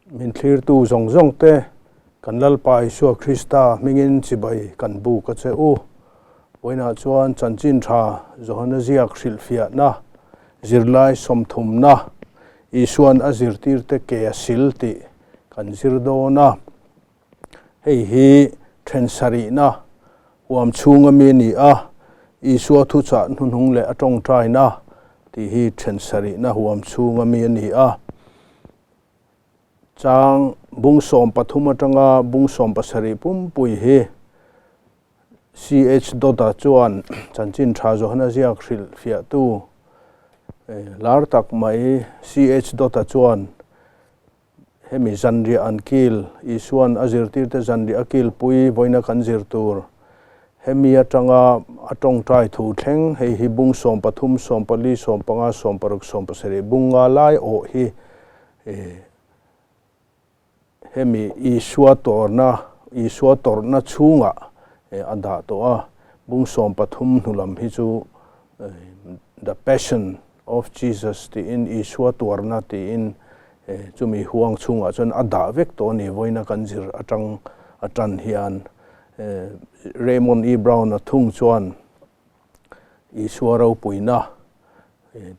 Min thlirtu zawng zawng te, kan Lalpa Isua Krista hmingin chibai kan buk a che u. Vawiinah chuan chanchin tha Johana ziak hrilhfiahna, zirlai sawmthumna, Isua'n a zirtirte ke a sil tih kan zir dawn a. Hei hi then sarihna huam chhunga mi a ni a, Isua thuchah hnuhnung leh a tawngtaina tih hi then sarihna huam chhunga mi a ni a. Chang bung 13 atanga bung 17 pumpui hi CH Dawta chuan chanchin tha Johana ziak hrilh fiahtu lar tak mai CH Dawta chuan Hemi zanriah an kil, Isua'n a zirtirte zanriah a kilpui vawiina kan zir tur. Hemi atanga a tawngtai thu thleng, hei hi bung 13, 14, 15, 16, 17 bung nga lai awh hi hemi Isua tawrna, Isua tawrhna chhungah a dah tawh a. Bung 13 hnu lam hi chu The Passion of Jesus tiin Isua tuarna tiin chumi huang chhungah chuan a dah vek tawh a ni. Vawiina kan zir atang a tan hian Raymond E. Brown-a thung chuan Isua ropuina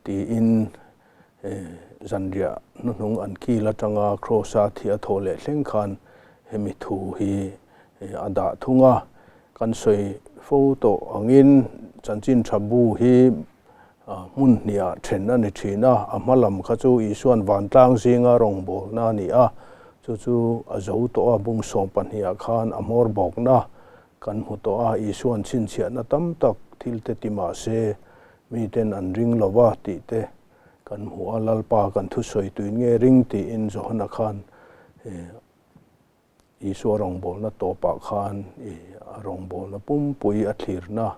tiin zanriah hnuhnung an kil atanga Kraws-a thi a thawh leh thleng khan hemi thu hi a dah thung a. Kan sawi fo tawh angin chanchin tha bu hi hmun hniah then a ni thin a, a hma lam kha chu Isua'n vantlang zinga rawngbawlna a ni a, chu chu a zo tawh a, bung 12 ah khan a hmawr bawkna kan hmu tawh a, Isua'n chhinchhiahna tam tak thil te ti mah se miten an ring lo va tih te kan hmu a, Lalpa kan thusawi tuin nge ring tiin Johana khan Isua rawngbawlna tawpah khan i a rawngbawlna pumpui a thlirna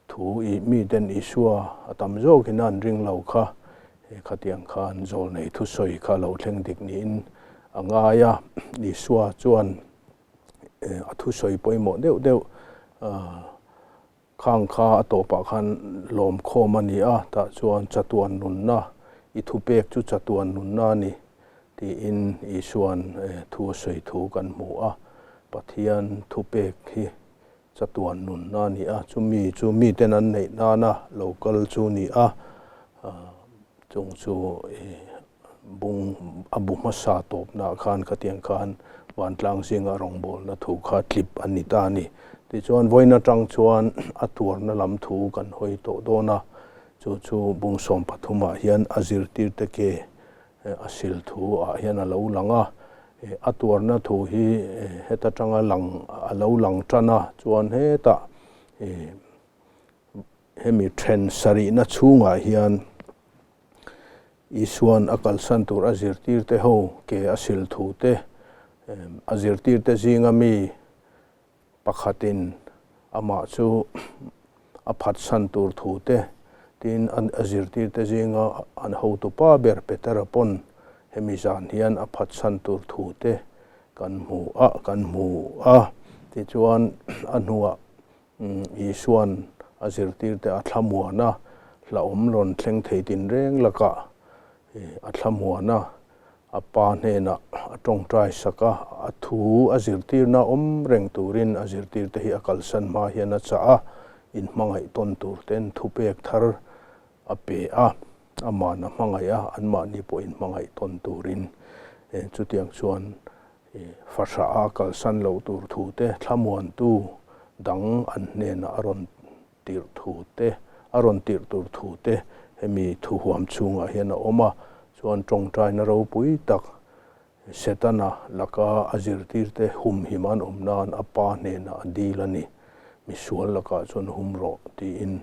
thu i miten Isua a tam zawkin an ring lo kha he khatiang khan zawlnei thusawi kha lo thleng dik niin a ngai a. Isua chuan a thusawi pawimawh deuh deuh Khang kha a tawpah khan lawmkhawm a ni a, tah chuan chatuan nunna, i thupek chu chatuan nunna a ni tiin Isua'n thu a sawi thu kan hmu a. Pathian thupek hi chatuan nunna a ni a, chumi chu miten an neih nana lo kal chu a ni a, chung chu bung a bu hmasa tawpnaah khan khatiang khan vantlang zinga rawngbawlna thu kha tlip a ni ta a ni. Tichuan vawiin atang chuan a tuarna lam thu kan hawi tawh dawn a, chu chu bung 13 ah hian a zirtirte ke a sil thu ah hian a lo lang a. A tuarna thu hi heta tanga lang a lo lang tan a, chuan hetah hemi then sarihna chhungah hian Isua'n a kalsan tur a zirtirte ho ke a sil thu te, a zirtirte zinga mi pakhatin amah chu a phatsan tur thu te, tin a zirtirte zinga an hotupa ber Petera pawn hemi zan hian a phatsan tur thu te kan hmu a, kan hmu a. Tichuan a hnuah Isua'n a zirtirte a thlamuan a, hlauhawm rawn thleng thei tinreng lakah a thlamuan a, a Pa hnenah a tawngtai sak a, a thu a zirtirna awm reng turin a zirtirte hi a kalsan hma hian a chah a, inhmangaih tawn tur ten thupek thar a pe a, ama'n a hmangaih a, anmahni pawh inhmangaih tawn turin chutiang chuan Fahrah a kalsan loh tur thu te, thlamuantu dang an hnenah a rawn tirh thu te, a rawn tirh tur thu te hemi thu huam chhungah hian a awm a. Chuan tawngtaina ropui tak Setana laka a zirtirte humhim an awm nan a pa hnenah a dil a ni. Misual lakah chuan hum rawh tiin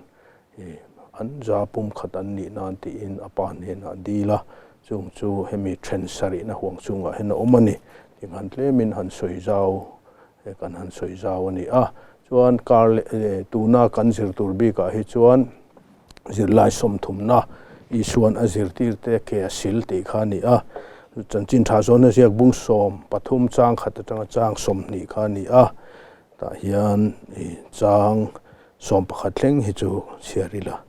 An za pum khat an nih nan tiin a pa hnenah a dil a, chung chu hemi then sarihna huang chungah hian a awm a ni. Ting han tlemin han sawi zau kan han sawi zau a ni a. Chuan kar leh tuna kan zir tur bikah hi chuan zirlai 30na Isua'n a zirtirte ke a sil tih kha a ni a. Chanchin tha zawna ziak bung 13 chang khat atanga chang 20 kha a ni a. Tah hian chang 11 thleng hi chu chhiar ila a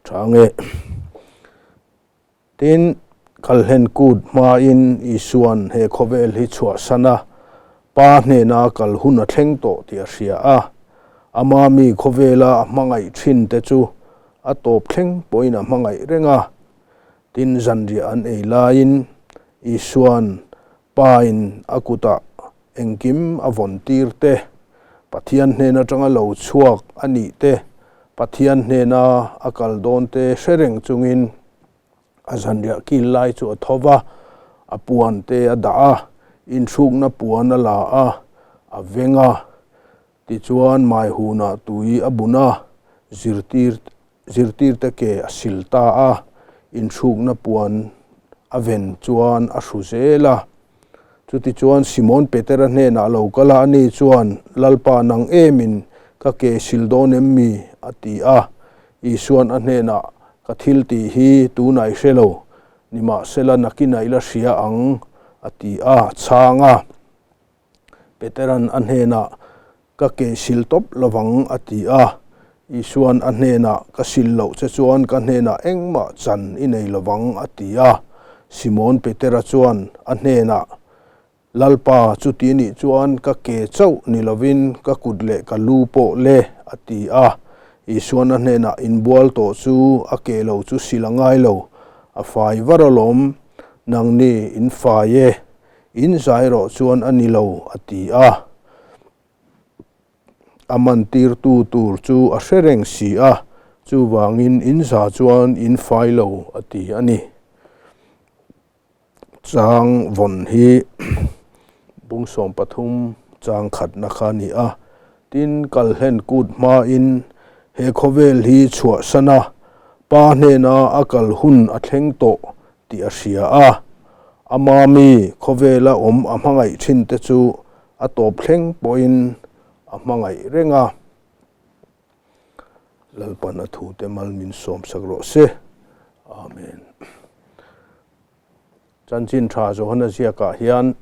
tha ang e. Tin, Kalhlen kut hmain Isuan he khawvel hi chhuahsan a, Pa hnena kal hun a thleng tawh tih a hria a. Ama mi khawvela a hmangaih thin te chu a tawp thleng pawhin a hmangaih reng a. Tin, zanriah an ei laiin Isuan Pain a kutah engkim a vawn tir te, Pathian hnen atanga lo chhuak a nih te, Pathian hnena a kal dawn te hre reng chungin a zanriah kil lai chu a tho va, a puan te a dah a, inhrukna puan a la a, a veng a. Tichuan maihunah tui a bun a, zirtir zirtirte ke a sil ta a, inhrukna puan a ven chuan a hru zel a. Chutichuan Simon Petera hnenah lo kal a, ani chuan, Lalpa, nang emin ka ke sil dawn em mi? a ti a. Isuan a hnenah, Ka thil tih hi tunah i hre lo, nimahsela nakinah i la hria ang, a ti a, a chhang a. Petera'n a hnenah, Ka ke sil tawp lovang, a ti a. Isua'n a hnenah, Ka sil loh che chuan ka hnenah engmah chan i nei lovang, a ti a. Simon Petera chuan a hnenah, Lalpa, chuti nih chuan ka ke chauh ni lovin ka kut leh ka lu pawh le, a ti a. Isua'n a hnenah, Inbual tawh chu a ke lo chu sil a ngai lo, a fai var alawm, nangni in fai e. In zai rawh chuan a ni lo, a ti a. A mantirtu tur chu a hre reng si a, chuvangin in za chuan in fai lo, a ti a ni. Chang vawn hi bung 13 chang khatna kha a ni a. Tin, Kalhlen kut hmain he khawvel hi chhuahsan a, Pa hnena a kal hun a thleng tawh tih a hria a. Ama mi khawvela awm a hmangaih thin te chu a tawp thleng pawhin a hmangaih reng a. Lalpan a thute mal min sawmsak rawh se. Amen. Chanchin tha Johana ziakah hian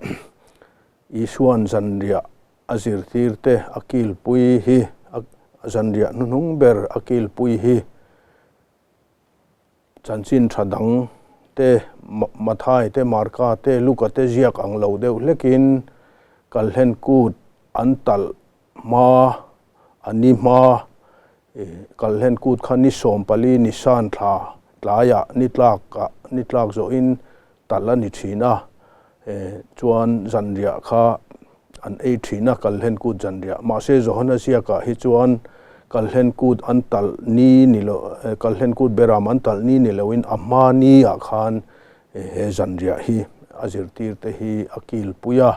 Isuan zanriah a zirtirte a kilpui hi, zanriah hnuhnung ber a kilpui hi, Chanchin tha dang te, Mathai te, Marka te, Luka te ziak ang lo deuh hlekin Kalhlen kut an talh hma, a ni hma, Kalhlen kut kha ni 14 Nisan thla tlaiah ni tlakah ni tlak zawhin talh a ni thin a, chuan zanriah kha an ei thin a, Kalhlen kut zanriah. Mahse Johana ziakah hi chuan Kalhlen kut an talh ni ni lo, Kalhlen kut beram an talh ni ni loin a hma ni ah khan he zanriah hi a zirtir te hi a kilpui a,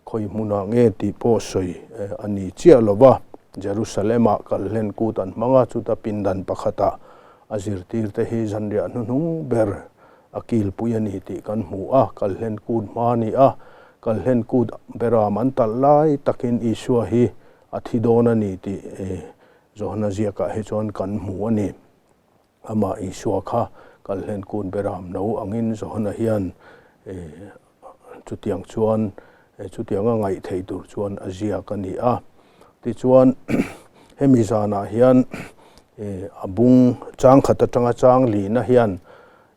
khawi hmunah nge tih pawh sawi a ni chiah lo va. Jerusalem-ah Kalhlen kut an hmang a, chuta pindan pakhatah a zirtir te hi zanriah hnuhnung ber A kilpui a ni tih kan hmu a, Kalhlen kut hma a ni a, Kalhlen kut beram an talh lai takin Isua hi a thi dawn a ni tih Johana ziakah hi chuan kan hmu a ni. Amah Isua kha Kalhlen kut beram no angin Johana hian chutiang chuan chutianga ngaih theih tur chuan a ziak a ni a. Tichuan hemi zanah hian a bung chang khat atanga chang lihna hian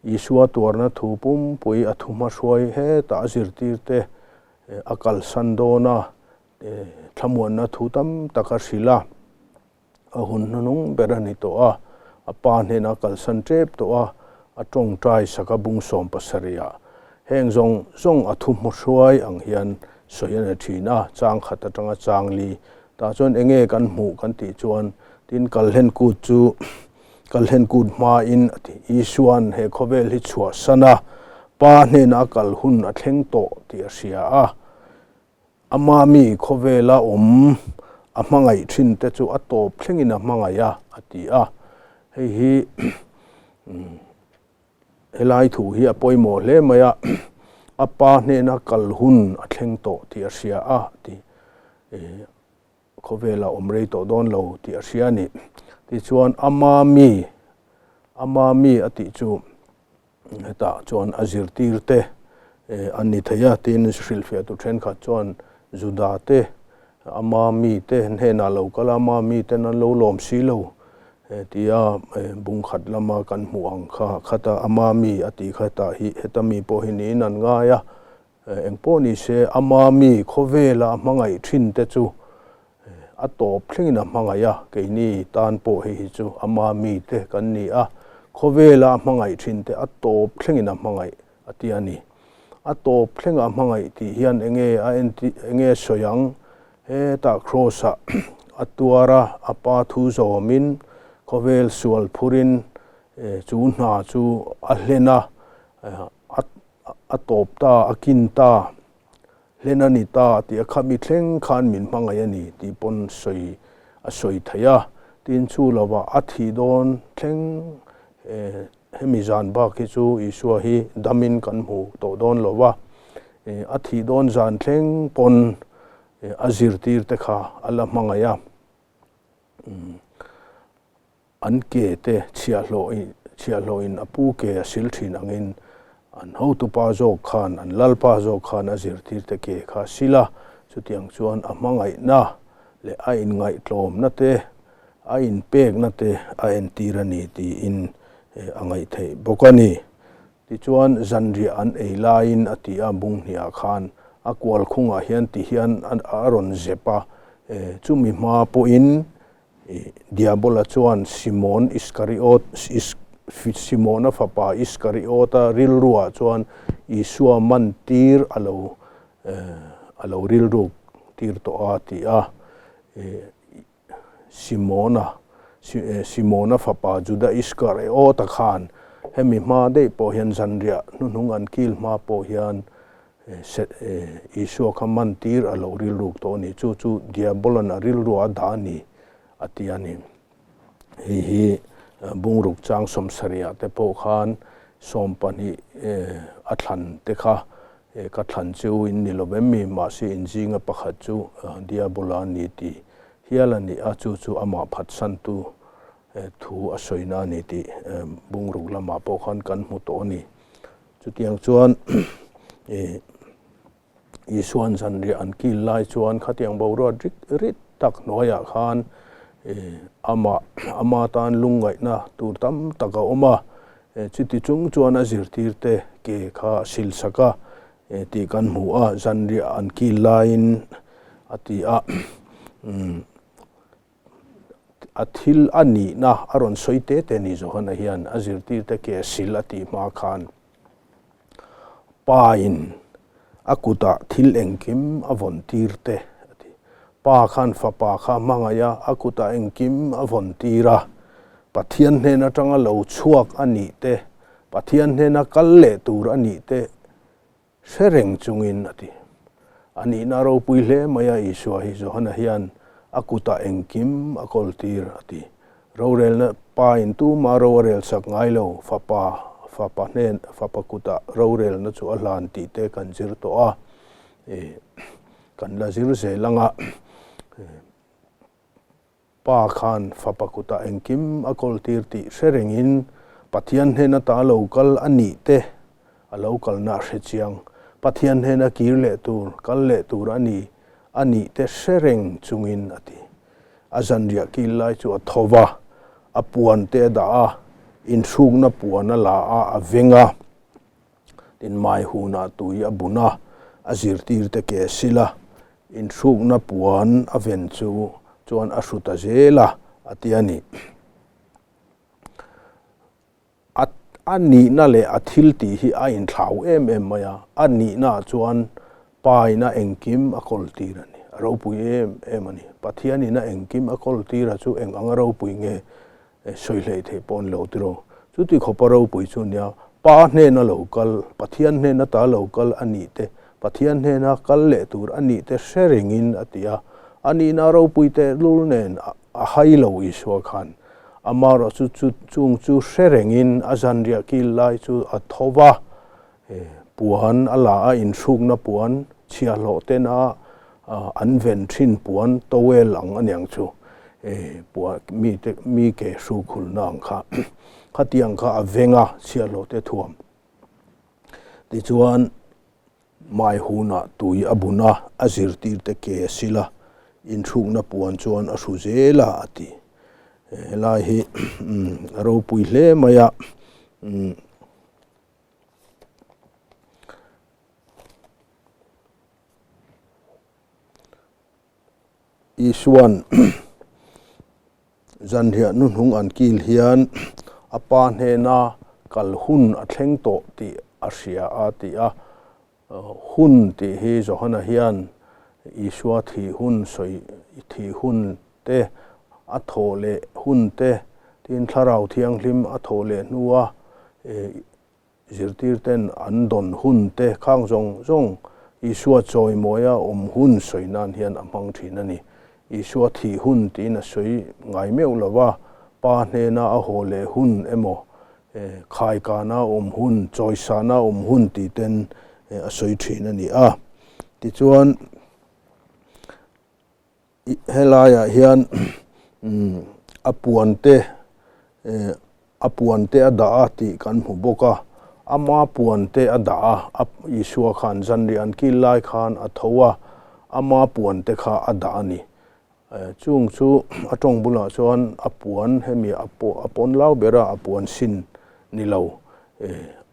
Isua tuarna thu pumpui a thu hmahruai hetah a zirtirte a kalsan dawn a, thlamuanna thu tam tak a hrilh a. A hun hnuhnung ber a ni tawh a, a pa hnenah a kalsan tep tawh a, a tawngtai sak a bung 70 ah. Heng zawng zawng a thu hmahruai ang hian sawi a ni thin a, chang khat atanga chang li. Tah chuan enge kan hmuh kan tih chuan tin Kalhlen kut chu Kalhlen kut hmain a ti. Isuan he khawvel hi chhuahsan a, Pa hnenah a kal hun a thleng tawh tih a hria a. Ama mi khawvela awm a hmangaih thin te chu a tawp thlengin a hmangaih a, a ti a. Hei hi helai thu hi a pawimawh hle mai a, a pa hnena kal hun a thleng tawh tih a hria a ti. Khawvela awm rei tawh dawn lo tih a hria a ni. Tichuan ama mi, ama mi a tih chu Hetah chuan a zirtir te an ni thei a, tin hrilhfiah tu thenkhat chuan Juda te, ama mi te hnenah lo kal a, ama mi ten an lo lawm si lo. Tia bung khat lama kan hmuh ang kha khata ama mi a tih kha tah hi heta mi pawh hi niin an ngai a. Engpawh ni se ama mi khawvela a hmangaih thin te chu a tawp thlengin a hmangaih a, keini tan pawh hei hi chu ama mi te kan ni a, khawvela a hmangaih thin te a tawp thlengin a hmangaih a ti a ni. A tawp thlengah a hmangaih tih hian enge a enti enge sawi ang? Hetah Kraws-ah a tuar a, a pa thu zawmin khawvel sual phurin chu hna chu a hlen a, a tawp ta, a kin ta, hlen a ni ta tih a khami thleng khan min hmangaih a ni tih pawn sawi a sawi thei a. Tin, chu lovah a thih dawn thleng hemi zan bak hi chu Isua hi damin kan hmu tawh dawn lo va, a thih dawn zan thleng pawn a zirtir te kha a la hmangaih a. An ke te chhiahhlawhin a pu ke a sil thin angin an hotupa zawk khan, an lalpa zawk khan a zirtirte ke kha a sil a. Chutiang chuan a hmangaihna leh a inngaihtlawmna te, a inpekna te a entir a ni tiin a ngaihtheih bawk a ni. Tichuan zanriah an ei laiin a ti a, bunghniah khan a kual khungah hian ti hian a rawn zep a, chumi hma pawhin Diabola chuan Simon Iskariot, Simona fapa Iskariota rilruah chuan Isua man tir a lo a lo rilruk tir tawh a ti a. Simona, Simona fapa Juda Iskariota khan hemi hma daih pawh hian zanriah hnuhnung an kil hma pawh hian Isua kha man tir a lo rilruk tawh a ni. Chu chu Diabola'n a rilruah a dah a ni a ti a ni. Hei hi bungruk chang sawmsarihah te pawh khan 12 a thlan te kha ka thlan chu in ni lo em mi? Mahse inzinga pakhat chu Diabola a ni tih hial a ni a, chu chu amah phatsantu thu a sawina a ni tih bungruk lamah pawh khan kan hmu tawh a ni. Chutiang chuan Isua'n zanriah an kil lai chuan khatiang boruat rik rit tak hnuaiah khan amah ama tan lungngaihna tur tam tak a awm a. Chuti chung chuan a zirtirte ke kha a sil sak a tih kan hmu a, zanriah an kil laiin a ti a. A thil a nihna a rawn sawi te te ni Johana hian a zirtirte ke sil a tih hma khan Pa in a kutah thil engkim a vawn tir te a ti. Pa khan fapa kha hmangaih a, a kutah engkim a vawn tir a. Pathian hnen atanga lo chhuak a nih te, Pathian hnena kal leh tur a nih te Hre reng chungin a ti. A nihna ropui hle mai a Isua hi Johana hian a kutah engkim a kawl tir a ti. Rorelna pa in tuma ro a rel sak ngai lo, fapa, fapa hnen, fapa kutah rorelna chu a hlan tih te kan zir tawh a, kan la zir zel anga Pa khan fapa kutah engkim a kawltir tih hre rengin Pathian hnena ta lo kal a nih te a lo kalna a hre chiang. Pathian hnena kir leh tur, kal leh tur a ni a nih te hre reng chungin a ti. A zanriah kil lai chu a tho va, a puan te a dah a, inhrukna puan a la a, a veng a. Tin, mai hunah tui a bun a, a zirtirte ke a sil a, inhrukna puan a ven chu chuan a hru ta zel a, a ti a ni. A a nihna leh a thil tih hi a inthlau em em mai a, a nihnaah chuan Pa ina engkim a kawl tir a ni. A ropui em em a ni. Pathian ina engkim a kawl tir a chu eng anga ropui nge Sawi hleih theih pawh a ni lo tiraw? Chuti khawpa ropui chu nia, Pa hnena lo kal, Pathian hnena ta lo kal a nih te, Pathian hnena kal leh tur a nih te hre rengin a ti a. A nihna ropui tehlul nen a hai lo Isua khan. Amaherawh chu chu chung chu hre rengin a zanriah kil lai chu a tho va, Puan a la a, inhrukna puan, chhiahhlawh tena an ven thin puan, towel ang a niang chu, puan mite mi ke hrukhulna ang kha, khatiang kha a veng a, chhiahhlawh te thuam. Tichuan, mai hunah tui a bun a, a zirtirte ke a sil a, inhrukna puan chuan a hru zel a, a ti. Helai hi a ropui hle mai a. Isuan zanriah hnuhnung an kil hian a pa hnena kal hun a thleng tawh tih a hria a ti a. Hun tih hi Johana hian Isua thih hun sawi thih hun te, a thawh leh hun te, tin Thlarau Thianghlim a thawh leh hnua Zirtirten an dawn hun te khang zawng zawng Isua chawimawia awm hun sawi nan hian a hmang thin a ni. Isua thih hun tiin a sawi ngai meuh lo va, Pa hnena a haw leh hun emaw, khaikana awm hun, chawisana awm hun tih ten a sawi thin a ni a. Tichuan, Helaiah hian a puan te a puan te a dah a tih kan hmu bawk a, ama puan te a dah a, Isua khan zanriah an kil lai khan a tho a, ama puan te kha a dah a ni. Chung chu a tawng bulah chuan a puan hemi a pawn lau ber a, a puan sin ni lo,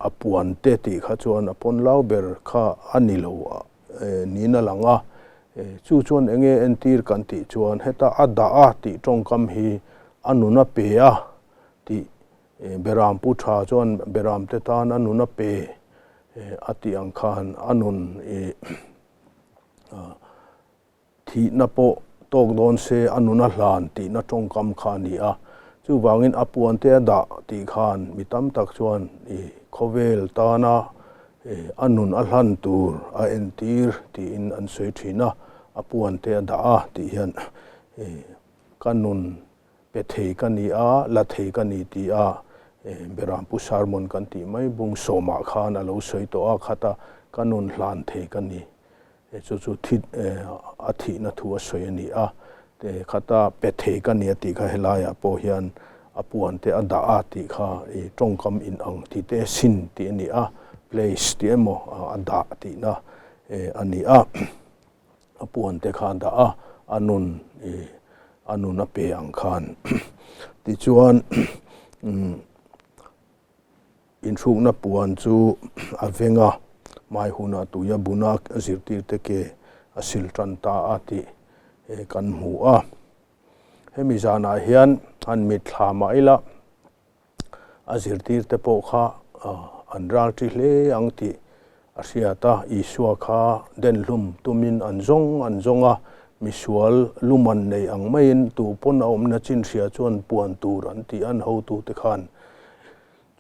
a puan te tih kha chuan a pawn lau ber kha a ni lo niin a lang a, chu chuan eng nge entir kan tih chuan heta a dah a tih tawngkam hi a nun a pe a tih Beram pu tha chuan Beram te tan a nun a pe a tih ang khan a nun ih Thihna pawh tawk dawn se a nun a hlan tihna tawngkam kha a ni a, chuvangin a puante a dah tih khan mi tam tak chuan i khawvel tana a nun a hlan tur a entir tiin an sawi thin a, a puante a dah a tih hian i ka nun pe thei ka ni a, la thei ka ni ti a Berampu sermon kan tih mai bung sawmah khan a lo sawi tawh a, khata ka nun hlan thei ka ni. Chu chu thi a thihna thu a sawi a ni a, khata pe thei ka ni a tih kha helaiah pawh hian a puan te a dah a tih kha i tawngkam in ang tih te sin tih a ni a, place tih emaw a dah tihna a ni a, a puan te kha a dah a, a nun i a nun a pe ang khan tichuan Inhrukna puan chu a veng a, mai hunah tuia buna zirtirte ke a sil tan ta a tih kan hmu a. Hemi zanah hian han mitthla mah ila a zirtirte pawh kha an ral ṭi hle ang tih a hriat a. Isua kha denhlum tumin an zawng an zawng a, misual luman nei ang maiin tu pawn a awmna chin hria chuan puan tur an tih an hotute khan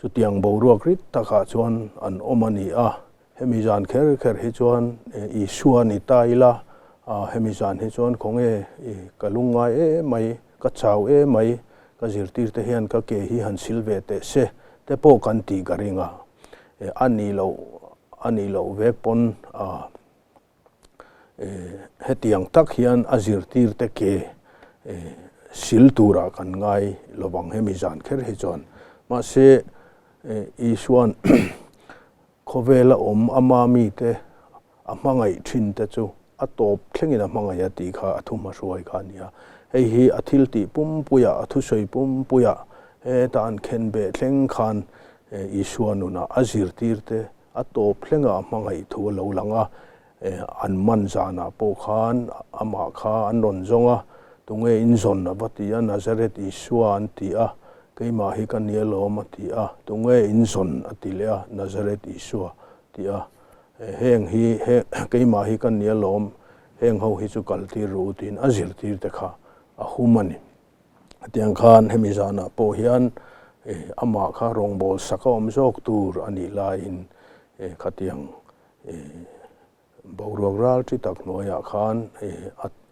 Chutiang boruak rit takah chuan an awm a ni a, hemi zan kher kher hi chuan Isua ni ta ila, hemi zan hi chuan khawnge ka lungngai em mai, ka chau em mai, ka zirtirte hian ka ke hi han sil ve teh se te pawh kan tih ka ring a, a nih loh a nih loh vek pawn Hetiang tak hian a zirtirte ke sil turah kan ngai lovang hemi zan kher hi chuan. Mahse, Isua'n khawvela awm ama mite a hmangaih thin te chu a tawp thlengin a hmangaih a tih kha a thuhmahruai kha a ni a. Hei hi a thil tih pumpuiah, a thusawi pumpuiah heta an khenbeh thleng khan Isua nunah a zirtirte A tawp thlengah a hmangaih thu a lo lang a, an man zanah pawh khan amah kha an rawn zawng a, tunge in zawn a va ti a, Nazareth Isua an ti a, keimah hi ka ni alawm a ti a, tunge in zawn a ti leh a, Nazareth Isua a ti a, heng hi keimah hi ka ni alawm, heng ho hi chu kaltir ru tiin a zirtir te kha a hum a ni. Hetiang khan hemi zanah pawh hian amah kha rawngbâwl sak a awm zawk tur a nih laiin khatiang boruak ral ṭi tak hnuaiah khan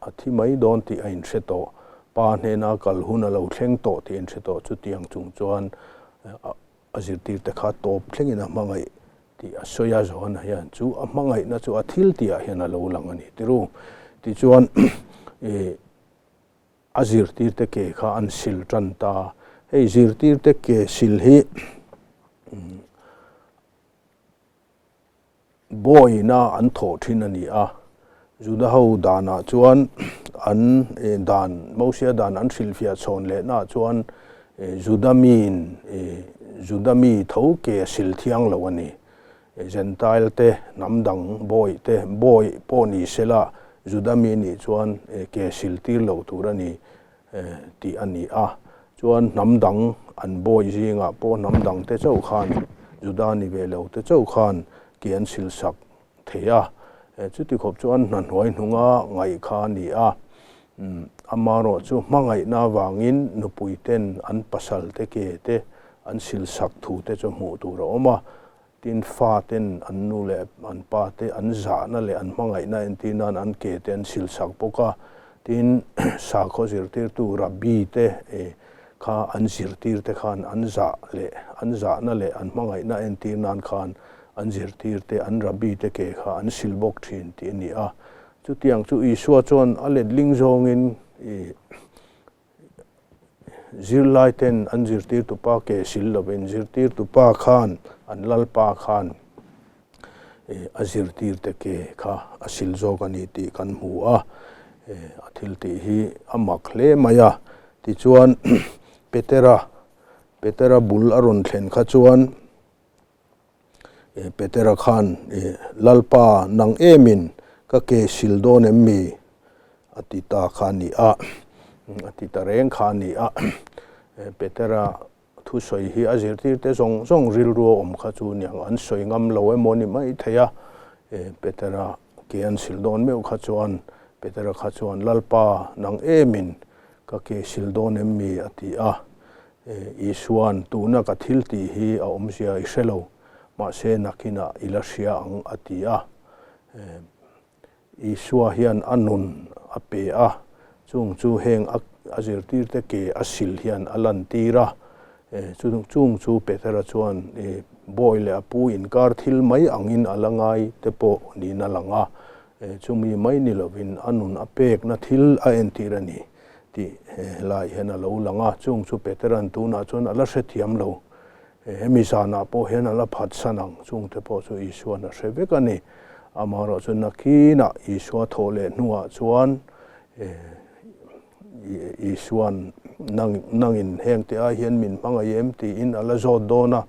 a thi mai dawn tih a inhre tawh. Pa hnena kal hun a lo thleng tawh tih a inhre tawh. Chutiang chung chuan a zirtirte kha tawp thlengin a hmangaih tih a sawi a, Johana hian chu a hmangaihna chu a thil tihah hian a lo lang a ni tiru. Tichuan A zirtirte ke kha an sil tan ta. Hei zirtirte ke sil hi bawiina an thawh thin a ni a. Juda ho danah chuan an dan, Mosia dan an hrilhfiah chhawn lehnaah chuan Juda miin Juda mi tho ke a sil thiang lo a ni. Jentail te, hnam dang bawih te, bawih pawh ni sela Juda mi nih chuan ke sil tir lo tur a ni tih a ni a. Chuan hnam dang an bawih zingah pawh hnam dang te chauh khan, Juda ni ve lo te chauh khan ke an sil sak thei a. Chuti khawp chuan hna hnuai hnunga ngaih kha a ni a. Amaherawh chu hmangaihna avangin nupui ten an pasal te ke te an sil sak thu te chu hmuh tur a awm a. Tin, fa ten an nu leh an pa te an zahna leh an hmangaihna entir nan an ke te an sil sak bawk a. Tin, sakhaw zirtirtu Rabbi te kha an zirtir te khan an zah leh an zahna leh an hmangaihna entir nan khan an zirtir te an Rabbi te ke kha an sil bawk thin tih a ni a. Chutiang chu Isua chuan a letling zawngin i Zirlai ten an zirtirtupa ke sil lovin zirtirtupa khan an lalpa khan a zirtirte ke kha a sil zawk a ni tih kan hmu a, a thil tih hi a mak hle mai a. Tichuan Petera, Petera bul a rawn thlen kha chuan Petera khan, Lalpa, nang emin ka ke sil dawn em mi? a ti ta kha a ni a, a ti ta reng kha a ni a. Petera thusawi hi a zirtirte zawng zawng rilru a awm kha chu niang an sawi ngam lo emaw ni mai thei a. Petera ke an sil dawn meuh kha chuan Petera kha chuan, Lalpa, nang emin ka ke sil dawn em mi? a ti a. Isua'n tuna ka thil tih hi a awmzia i hre lo, mahse nakinah i la hria ang a ti a. Isua hian a nun a pe a, chung chu heng a zirtirte ke a sil hian a lantir a. Chung chu Petera chuan bawi leh a pu inkar thil mai angin a la ngai te pawh niin a lang a, chumi mai ni lovin a nun a pekna thil a entir a ni. Tih helai hian a lo lang a, chung chu Petera'n tunah chuan a la hrethiam lo. Hemi zanah pawh hian a la phatsan ang, chungte pawh chu Isua'n a hre vek a ni. Amaherawh chu nakinah Isua thawh leh hnuah chuan Isua'n nangin hengte ai hian min hmangaih em tiin a la zawt dawn a.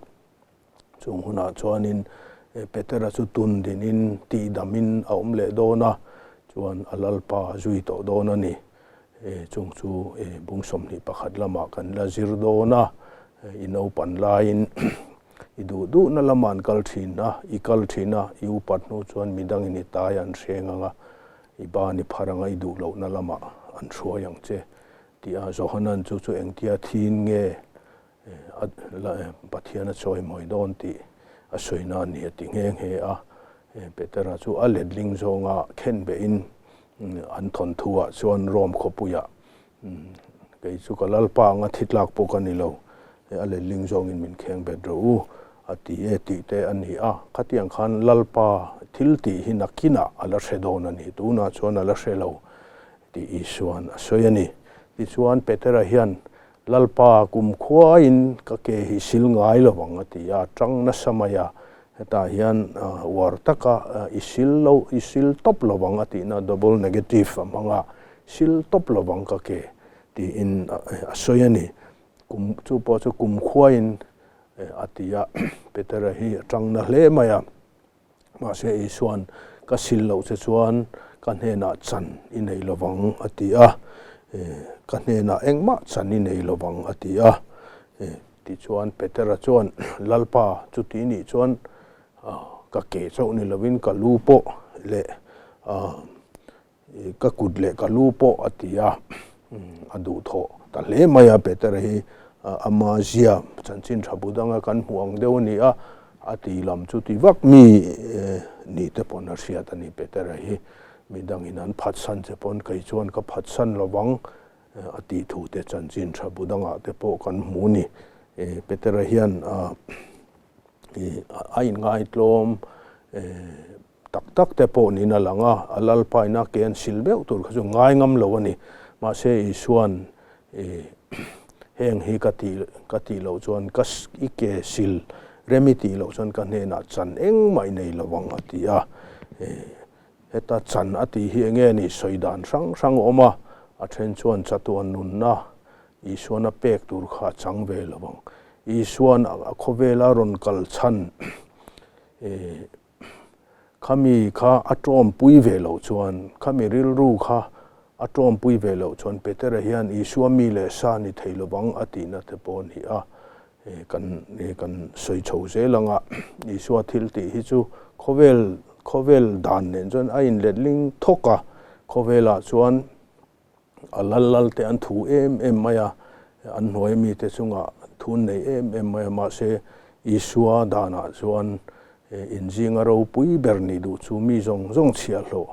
Chung hunah chuanin Petera chu tun dinin tihdamin a awm leh dawn a, chuan a Lalpa a zui tawh dawn a ni. Chung chu bung 21 lamah kan la zir dawn a, i naupan laiin i duh duhna lamah an kal thin a, i kal thin a, i upat hnu chuan midangin i tai an hreng ang a, i ban i phar ang a, i duh lohna lamah an hruai ang che tih a Johanan chu chu engtia thin nge Pathian a chawimawi dawn tih a sawi na a ni a ti nghe nghe a. Petera chu a letling zawnga khen behin an thawnthu ah chuan Rome khawpuiah kei chu ka Lalpa anga thi tlak pawh ka ni lo, a letling zawngin min kheng bet rawh u a ti e tih te a ni a. Khatiang khan Lalpa thil tih hi nakinah a la hre dawn a ni, tunah chuan a la hre lo tih Isua'n a sawi a ni. Tichuan Petera hian, Lalpa, kumkhuain ka ke hi sil ngai lo ang a ti a, tang nasa mai a, hetah hian uar taka i sil lo, i sil tawp lo ang a tihna double negative a hmang a, sil tawp lo ang ka ke tiin a sawi a ni. Kum, chu pawh chu kumkhuain a ti a, Petera hi a tang na hle mai a. Mahse Isua'n, Ka sil loh che chuan ka hnenah chan i nei lo vang, a ti a. Ka hnenah engmah chan i nei lo vang, a ti a. Tichuan Petera chuan, Lalpa, chuti nih chuan ka ke chauh ni lovin ka lu pawh leh Ka kut leh ka lu pawh a ti a, a duhthawh ta hle mai a, Petera hi ama zia chanchin tha bu danga kan hmuh ang deuh a ni a, a ti lam chu ti vak mi ni te pawn a hriat a ni Petera hi, midangin an phatsan che pawn kei chuan ka phatsan lovang a tih thu te chanchin tha bu dangah te pawh kan hmu a ni. Petera hian a inngaitlawm Tak tak te pawh niin a lang a, a Lalpaina ke an sil meuh tur kha chu ngai ngam lo a ni. Mahse Isua'n i heng hi ka tih ka tih loh chuan ka i ke sil rem i tih loh chuan ka hnenah chan engmah i nei lo ang a ti a. Heta chan a tih hi enge ni sawi dan hrang hrang a awm a, a then chuan chatuan nunna Isuan a pek tur kha a chang ve lo ang. Isuan a khawvela rawn kal chhan khami kha a tawmpui ve loh chuan, khami rilru kha a tawmpui ve loh chuan Petera hian Isua mi leh sa ni thei lovang a tihna te pawh a ni a. Kan kan sawi chho zel ang a, Isua thil tih hi chu khawvel khawvel dan nen chuan a inletling thawk a, khawvelah chuan a lal lal te an thu em em mai a, an hnuai mite chungah thu an nei em em mai a, mahse Isua danah chuan inzinga ropui ber nih duh chu mi zawng zawng chhiahhlawh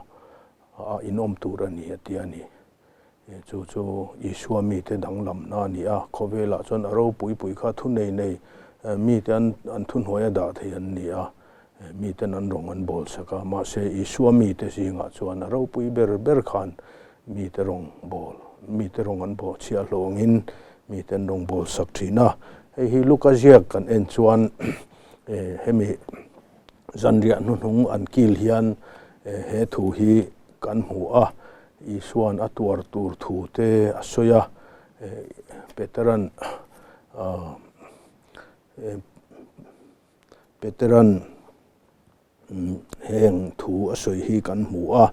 a inawm tur a ni a ti a ni. Chu chu Isua mite danglamna a ni a, khawvelah chuan a ropui pui kha thu nei nei mite an thuhnuai a dah thei an ni a, miten an rawng an bawl sak a, mahse Isua mite zingah chuan a ropui ber ber khan mite rawng bawl, mite rawng an bawl chhiah hlawh angin mite an rawng bawl sak thin a. Hei hi Luka ziak kan en chuan hemi zanriah hnuhnung an kil hian he thu hi kan hmu a, Isuan a tuar tur thu te a sawi a, Peteran Peteran heng thu a sawi hi kan hmu a,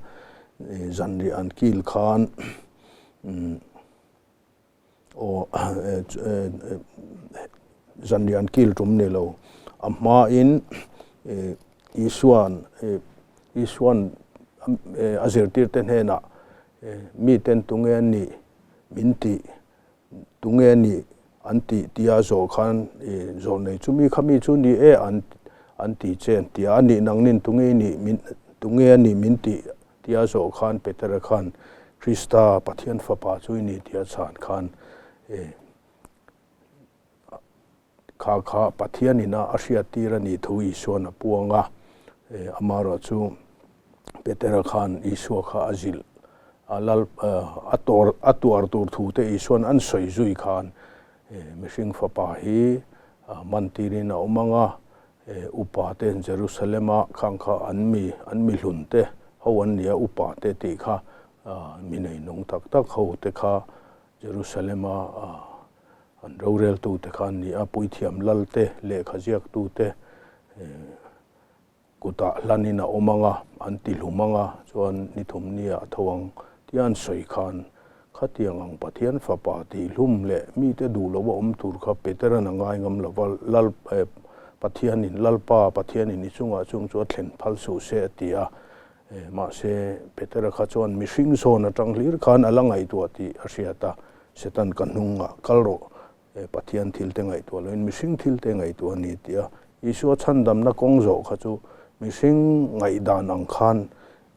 zanriah an kil khan aw zanriah an kil tum ni lo, a hmain Isuan Isuan a zirtirte hnenah miten tunge an nih min tih Tunge nih an tih tia zawh khan i zawh nei chu mi kha mi chu ni e an an ti che an ti a, a nih nang nin tunge i nih min tunge a nih min tih tia zawh khan Petera khan Krista Pathian fapa chu i ni tia chhan khan i Kha kha Pathian ina a hriattir a nih thu Isua'n a puang a, amaherawh chu Petera khan Isua kha a zilh a, lal a tawr a tuar tur thu te Isua'n an sawi zui khan mihring fapa hi mantirin a awm ang a, upa te Jerusalem-a khang kha an mi an mi hlun te ho an nia upa te tih kha mi neinung tak tak ho te kha Jerusalem-a An roreltute kha an ni a, puithiam lalte, lehkha ziaktute kutah hlanin a awm ang a, an ti hlum ang a, chuan ni thum nia a tho ang tia an sawi khan khatiang ang Pathian fapa tih hlum leh mite duh lo a awm tur kha Petera'n a ngai ngam lo va, Lal Pathianin, Lalpa Pathianin i chungah chung chu a thlen phal suh se a ti a, Mahse, Petera kha chuan mihring zawn atang hlir khan a la ngaihtuah tih a hriat a, Setan ka hnungah kal rawh, Pathian thil te ngaihtuah loin mihring thil te ngaihtuah a ni tih a Isua chhandamna kawng zawh kha chu mihring ngaihdan ang khan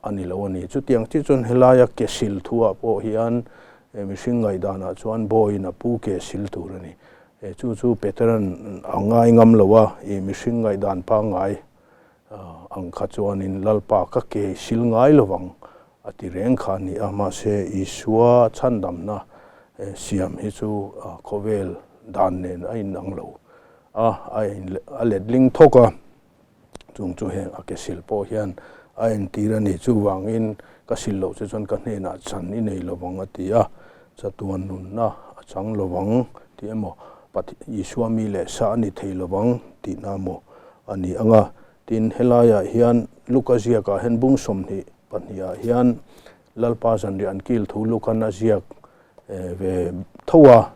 a ni lo a ni. Chutiang chiah chuan helaia ke sil thuah pawh hian mihring ngaihdanah chuan bawiin a pu ke sil tur a ni. Chu chu Petera'n a ngai ngam lo a, mihring ngaihdan pangngai Ang kha chuanin Lalpa ka ke sil ngai lovang a ti reng kha a ni a, mahse Isua chhandamna siam hi chu khawvel dan nen a inang lo a, a letling thawk a, chung chu heng a ke sil pawh hian a entir a ni. Chuvangin ka sil loh che chuan ka hnenah chan i nei lovang a ti a, chatuan nunna a chang lovang tih emaw Isua mi leh sa a ni thei lovang tihna maw a ni ang a. Tin, helaiah hian Luka ziakah hian bung 22 ah hian Lalpa zanriah an kil thu Lukan a ziak ve tho a.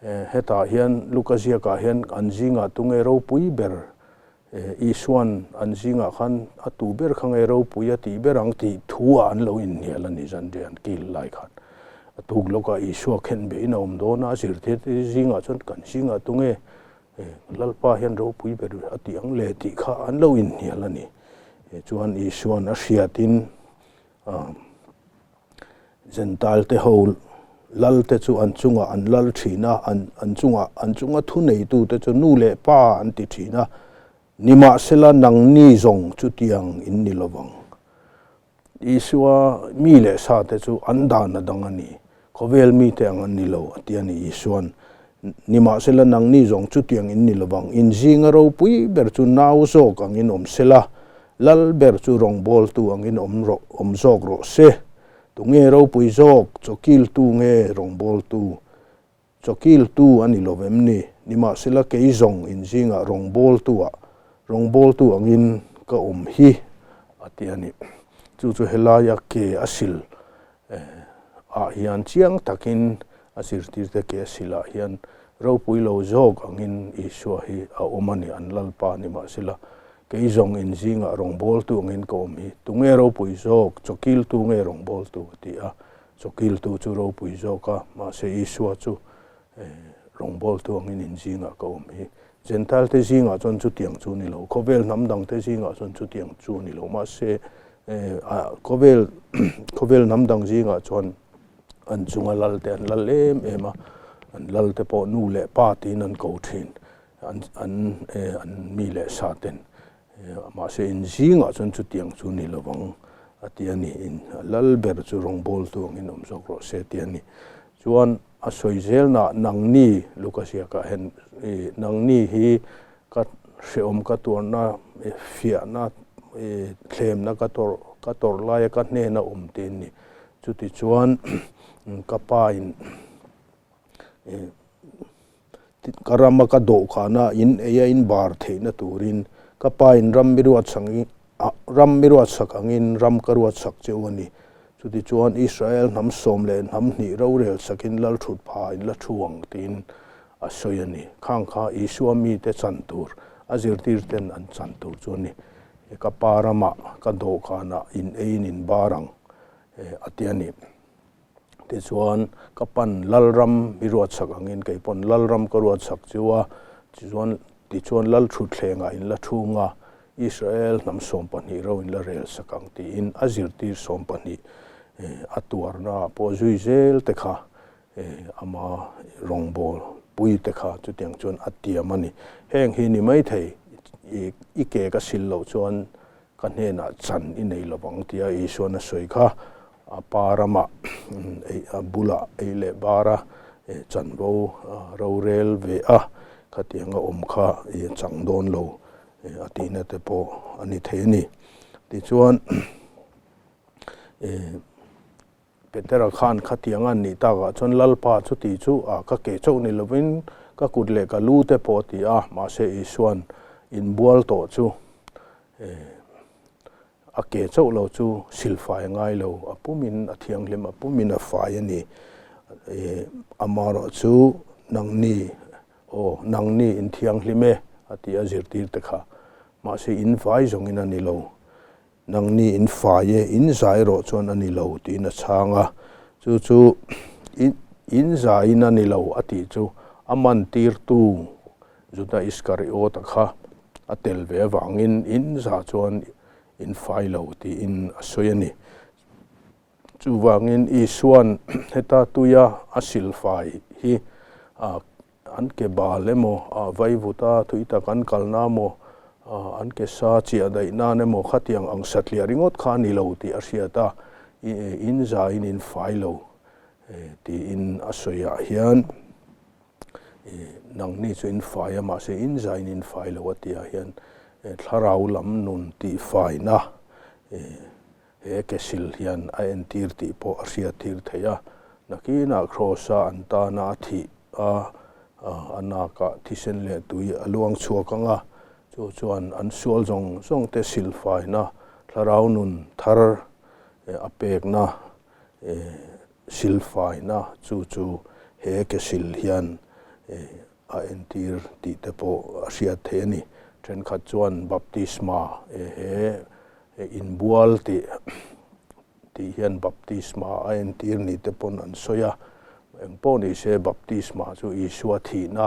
Hetah hian Luka ziakah hian an zingah tunge ropui ber Isuan an zingah khan a tu ber kha nge ropui a tih ber ang tih thu ah an lo inhnial a ni zanriah an kil lai khan. A tuk lawkah Isua khen behin a awm dawn a, a zirtirte zingah chuan kan zingah tunge Lalpa hian ropui ber a tih ang le tih kha an lo inhnial a ni. Chuan Isuan a hriatin Jentail te ho lal te chu an chungah an lal thin a, an an chungah an chunga thuneitu te chu nu leh pa an ti thin a, nimahsela nangni zawng chutiang in ni lovang. Isua mi leh sa te chu an dan a dang a ni, khawvel mite ang an ni lo a ti a ni Isuan. Nimahsela nangni zawng chutiang in ni lovang, in zinga ropui ber chu nau zawk angin awm sela. Lal ber chu rawngbawltu angin awm rawh, awm zawk rawh se. Tunge ropui zawk, chawkiltu nge rawngbawltu? Chawkiltu a ni lo vem ni? Nimahsela kei zawng inzingah rawngbawltu-ah rawngbawltu angin ka awm hi, a ti a ni. Chu chu helaia ke a sil ah hian chiang takin a zirtirte ke a sil ah hian ropui lo zawk angin Isua hi a awm a ni, an Lalpa nimahsela kei zawng inzingah rawngbawltu angin ka awm hi. Tunge ropui zawk, chawkiltu nge rawngbawltu? a ti a. Chawkiltu chu ropui zawk a, mahse Isua chu rawngbawltu angin inzingah ka awm hi. Gentile te zingah chuan chutiang chu ni lo, khawvel hnam dang te zingah chuan chutiang chu ni lo, mahse khawvel khawvel hnam dang zingah chuan an chunga lal te an lal em em a, an lal te pawh nu leh pa tiin an ko thin, an an an mi leh sa ten. Mahse inzingah chuan chutiang chu ni lovang a ti a ni. In lal ber chu rawngbawltu angin awm zawk rawh se ti a ni. Chuan a sawi zelna nangni Luka ziakah hian nangni hi ka hrehawm ka tuarna fiahna thlemna ka tawrh ka tawrh laia ka hnena awm te an ni. Chutichuan ka pa in Ka rama ka dawhkana in ei a in bar theihna turin ka pa in ram mi ruat sak ram mi ruat sak angin ram ka ruat sak che u a ni. Chutichuan Israel hnam sawm leh hnam hnih rorel sakin lal thut pha in la thu ang tiin a sawi a ni. Khang kha Isua mite chan tur, a zirtir ten an chan tur chu a ni. Ka pa ramah ka dawhkanah in ei in in bar ang a ti a ni. Tichuan, ka pan Lalram i ruatsak angin kei pawn Lalram ka ruatsak chu a, tichuan, tichuan Lal thutthlengah in la thung a, Israel hnam 12 ro in la relsak ang tiin a zirtir 12 a tuarna ah pawh zui zel te kha ama rawngbâwl pui te kha chutiang chuan a tiam a ni. Heng hi ni maithei i ke ka sil loh chuan Ka hnenah chan i nei lovang tia Isuan a sawi kha, a pa ramah ei a bulah ei leh bara chanvo rorel ve a, khatianga awm kha i chang dawn lo a tihna te pawh a ni thei a ni. Tichuan Petera khan khatiang a nih takah chuan Lalpa chuti chu a ka ke chauh ni lovin ka kut leh ka lu te pawh a ti a, mahse Isuan inbual tawh chu a ke chauh lo chu silfai a ngai lo, a pumin a thianghlim, a pumin a fai a ni. Amaherawh chu nangni, aw nangni in thianghlim e a ti a zirtir te kha, mahse in vai zawngin a ni lo. Nangni in fai e, in zai rawh chuan a ni lo tiin a chhang a. Chu chu in zaiin a ni lo a tih chu a mantirtu Juda Iskariota kha a tel ve avangin in za chuan in fai lo tiin a sawi a ni. Chuvangin Isua'n heta tuia a silfai hi An ke bal emaw, a vaivut a tui tak an kalna emaw, an ke sa chiah daih nan emaw khatiang ang satliah ringawt kha a ni lo tih a hriat a, in zaiin in fai lo tiin a sawiah hian nangni chu in fai a mahse in zaiin in fai lo a tihah hian thlarau lam nun tihfaina He ke sil hian a entir tih pawh a hriattir theih a, nakinah Kraws-a an tana a thih a, a nakah thisen leh tui a luang chhuak ang a, chu chuan an sual zawng zawng te silfaina, thlarau nun thar a pekna silfaina chu chu he ke sil hian a entir tih te pawh a hriat theih a ni. Thenkhat chuan baptisma he inbual tih tih hian baptisma a entir ni te pawn an sawi a, eng pawh ni se baptisma chu Isua thihna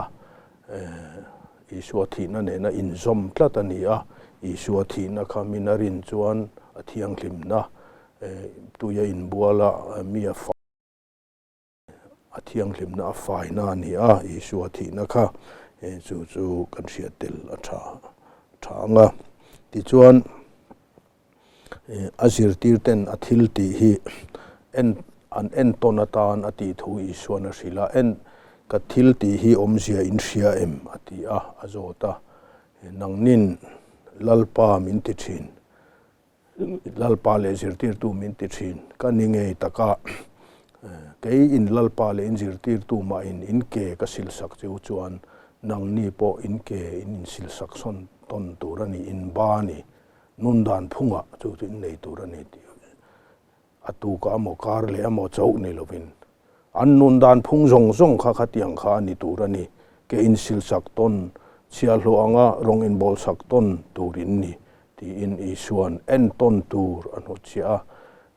Isua thihna nena inzawm tlat a ni a, Isua thihna kha min a rin chuan a thianghlimna tuia inbual a mi a fah. A thianghlimna a faina a ni a, Isua thihna kha chu chu kan hriat tel a tha tha ang a. Tichuan a zirtir ten a thil tih hi en an entawn atan a tih thu Isuan a hrilh a, en ka thil tih hi awmzia in hria em a ti a, a zawt a, nangnin Lalpa min ti thin. Lalpa leh zirtirtu min ti thin. Ka ni ngei taka kei in Lalpa leh in zirtirtu mahin in ke ka silsak cheu chuan nangni pawh in ke in insilsak sawn tawn tur a ni, in ba a ni, nun dan phungah chu chu in nei tur a ni tih a tuka amaw kar leh amaw chauh ni lovin an nun dan phung zawng zawng kha khatiang kha a ni tur a ni, ke insilsak tawn chhiahhlawh anga rawng inbawlsak tawn tur in ni tiin Isua'n entawn tur a hnutchhiah a.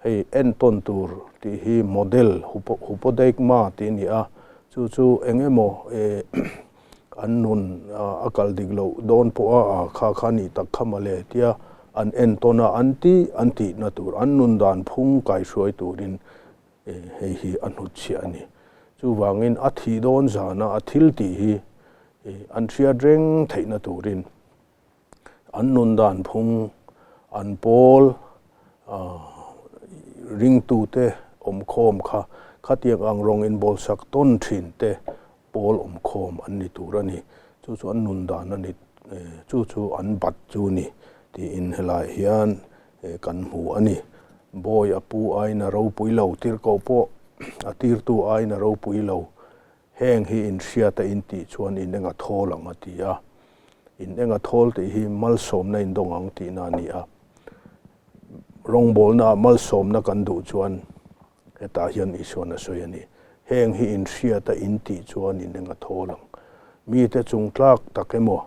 Hei entawn tur tih hi model, hupodeigma tih a ni a, chu chu eng emaw an nun a kal dik loh dawn pawha a kha kha nih tak kha mawle tia an entawn a, an tih an tihna tur, an nun dan phung kaihruai turin hei hi a hnutchhiah a ni. Chuvangin a thih dawn zana a thil tih hi an hriat reng theihna turin An nun dan phung, an pawl ringtute awmkhawm kha khatiang ang rawng inbawlsak tawn thin te pawl awmkhawm an ni tur a ni. Chu chu an nun dan a ni, chu chu an bat chu ni tiin helai hian kan hmu a ni. Bawi a pu aiin a ropui lo, tirhkoh pawh a tirtu aiin a ropui lo. Heng hi in hriat a in tih chuan in enga thawl ang a ti a. In enga thawl tih hi malsawmna in dawng ang tihna a ni a. Rawngbawlnaah malsawmna kan duh chuan hetah hian Isuan a sawi a ni. Heng hi in hriat a in tih chuan in enga thawl ang. Mite chung tlak tak emaw,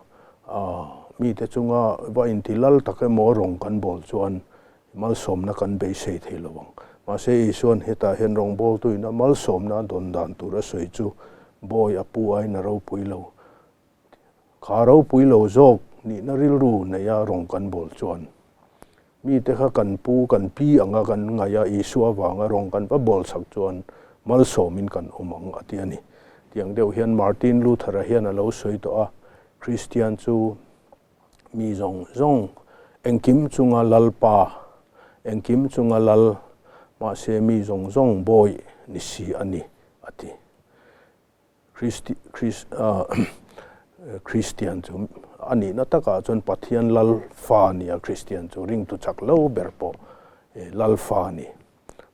mite chunga va inti lal tak emaw rawng kan bawl chuan Malsawmna kan beisei thei lo ang. Mahse Isua'n hetah hian rawngbawltuin a malsawmna a dawn dan tur a sawi chu bawi a pu aiin a ropui lo. Kha ropui lo zawk nihna rilru neia rawng kan bawl chuan mite kha kan pu kan pi anga kan ngaih a Isua avanga rawng kan va bawl chak chuan malsawmin kan awm ang a ti a ni. Tiang deuh hian Martin Luther-a hian a lo sawi tawh a, Kristian chu Mi zawng zawng, engkim chunga Lalpa, engkim chunga Lal, mahse mi zawng zawng bawi ni si a ni, a ti. Kristi, Kris, Kristian chu a nihna takah chuan Pathian Lal fa a ni a, Kristian chu ringtu chak lo ber pawh Lal fa a ni.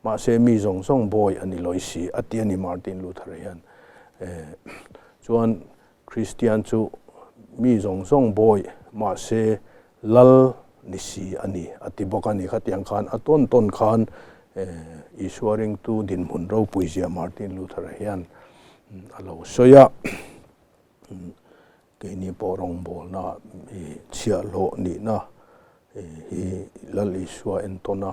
Mahse mi zawng zawng bawi a ni lawi si, a ti a ni Martin Luther hian. Chuan Kristian chu mi zawng zawng bawi mahse lal ni si a ni a ti bawk a ni. Khatiang khan a tawn tawn khan Isua ringtu dinhmun ropui zia Martin Luther-a hian a lo sawi a. Keini pawh rawngbawlna chhiahhlawh nihna hi Lal Isua entawn a.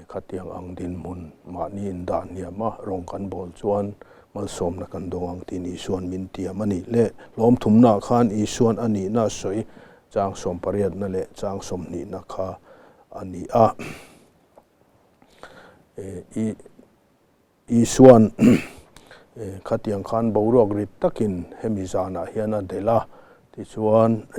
Khatiang ang dinhmun mahni indah hniam a rawng kan bawl chuan malsawmna kan dawng ang tiin Isua'n min tiam a nih le. Hlawmthumnaah khan Isua'n a nihna a sawi chang sawmpariatna leh chang sawmhnihna kha a ni a. Isua'n khatiang khan boruak rit takin hemi zanah hian a delh a, tichuan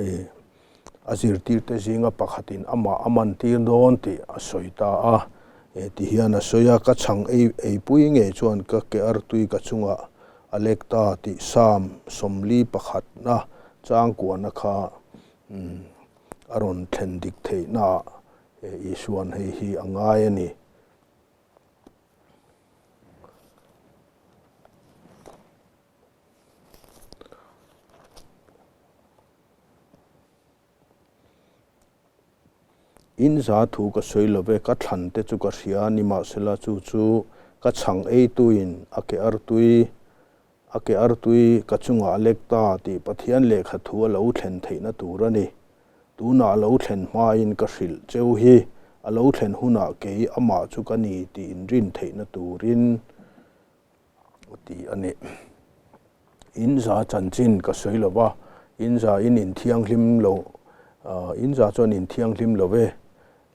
a zirtirte zinga pakhatin amah a mantir dawn tih a sawi ta a. Tihian a sawi a, Ka chhang ei eipui ngei chuan ka ke artui ka chungah a lek ta tih Psalm 41 na changkuahna kha a rawn thlen dik theihnaah Isua'n hei hi a ngai a ni. In za thu ka sawi lo ve, ka thlan te chu ka hria, nimahsela chu chu ka chhang eituin a ke artui, a ke artui ka chungah a lek ta tih Pathian lehkha thu a lo thlen theihna tur a ni. Tunah a lo thlen hmain ka hrilh cheu hi, a lo thlen hunah kei amah chu ka ni tih inrin theihna turin a ti a ni. In za chanchin ka sawi lo va, in za in inthianghlim lo, in za chuan inthianghlim lo e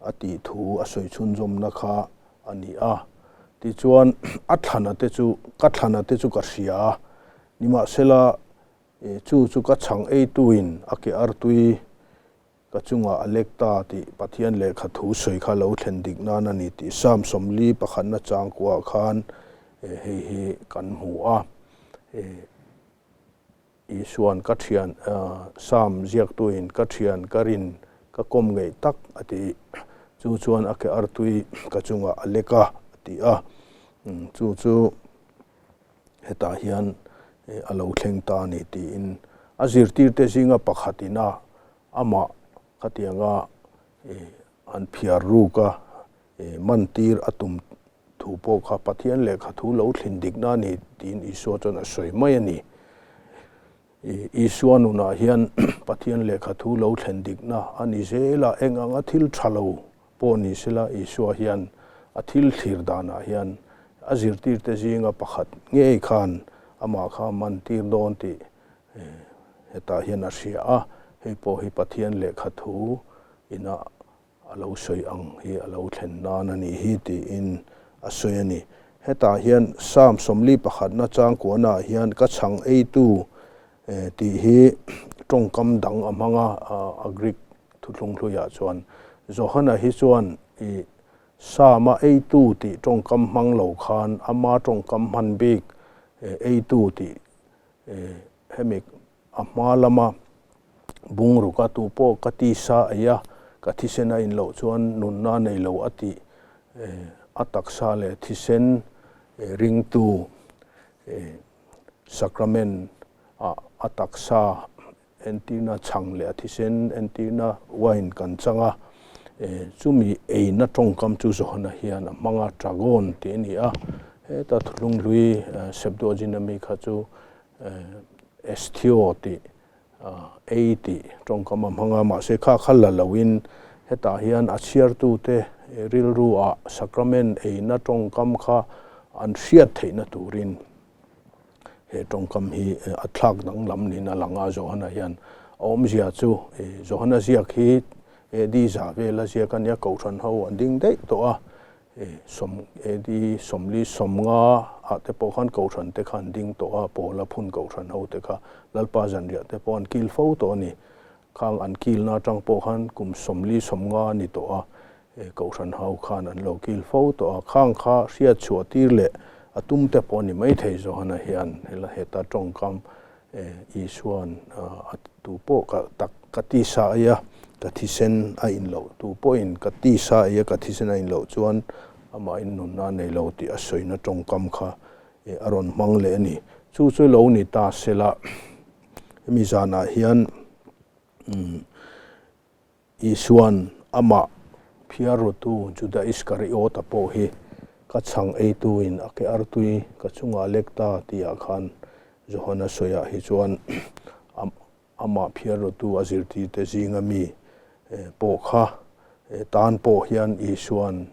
a tih thu a sawi chhunzawmna kha a ni a. Tichuan, a thlana te chu, ka thlana te chu ka hria a, nimahsela, Chu chu ka chhang eituin a ke artui ka chungah a lek ta tih Pathian lehkha thu sawi kha lo thlen dik nan a ni tih Psalm 41 changkuah khan hei hi kan hmu a. Isua'n ka thian, Psalm ziaktuin ka thian ka rin ka kawm ngeih tak a ti. Chu chuan a ke artui ka chungah a lek a, a ti a. Chu chu hetah hian a lo thleng ta a ni tiin a zirtirte zinga pakhatin a amah khatianga an phiar ruk a, mantir a tum thu pawh kha Pathian lehkha thu lo thlin dikna a ni tiin Isua chuan a sawi mai a ni. Isua nunah hian Pathian lehkha thu lo thlen dikna a ni zel a, eng anga thil tha lo pawh ni sela Isua hian a thil thlir danah hian a zirtirte zinga pakhat ngei khan amah kha mantir dawn tih hetah hian a hria a, hei pawh hi Pathian lehkha thu ina a lo sawi ang hi a lo thlen nan a nih hi tiin a sawi a ni. Hetah hian Psalm 41 na changkuanah hian ka chhang eitu tih hi tawngkam dang a hmang a, a Greek thuthlung hluiah chuan Johana hi chuan i Psalm a eitu tih tawngkam hmang lo khan ama tawngkam hman bik eitu tih hemi a hma lama bungruk a tu pawh ka tisa ei a, ka thisen a in loh chuan nunna nei lo a tih a taksa leh thisen ringtu sacrament ah a taksa entirna chhang leh a thisen entirna wine kan chang a, chumi eina tawngkam chu Johana hian a hmang a, tragon tih a ni a, heta thuthlung hlui Septuagint ami kha chu Esthio tih ei tih tawngkam a hmang a, mahse kha kha la loin hetah hian a chhiartute rilruah sacrament eina tawngkam kha an hriat theihna turin he tawngkam hi a thlak danglam niin a lang a. Johana hian a awmzia chu Johana ziak hi AD za vela ziak a nia, Kohhran ho an ding daih tawh a, Sawm AD 40 50 ah te pawh khan Kohhran te kha an ding tawh a, Pawla phun Kohhran ho te kha Lalpa zanriah te pawh an kil fo tawh a ni. Khang an kilna atang pawh khan kum 40 50 a ni tawh a, Kohhran ho khan an lo kil fo tawh a. Khang kha hriat chhuah tir leh a tum te pawh a ni maithei Johana hian hela heta tawngkam Isua'n a tu pawh ka tak ka tisa ei a, ka thisen a in loh tu pawhin ka tisa ei a, ka thisen a in loh chuan amahin nunna a nei lo tih a sawina tawngkam kha a rawn hmang leh a ni. Chu chu lo ni ta sela hemi zanah hian Isua'n amah phiarrutu Juda Iskariota pawh hi ka chhang eituin a ke artui ka chungah lek ta tihah khan Johana sawiah hi chuan amah phiarrutu a zirtirte zinga mi pawh kha tan pawh hian Isua'n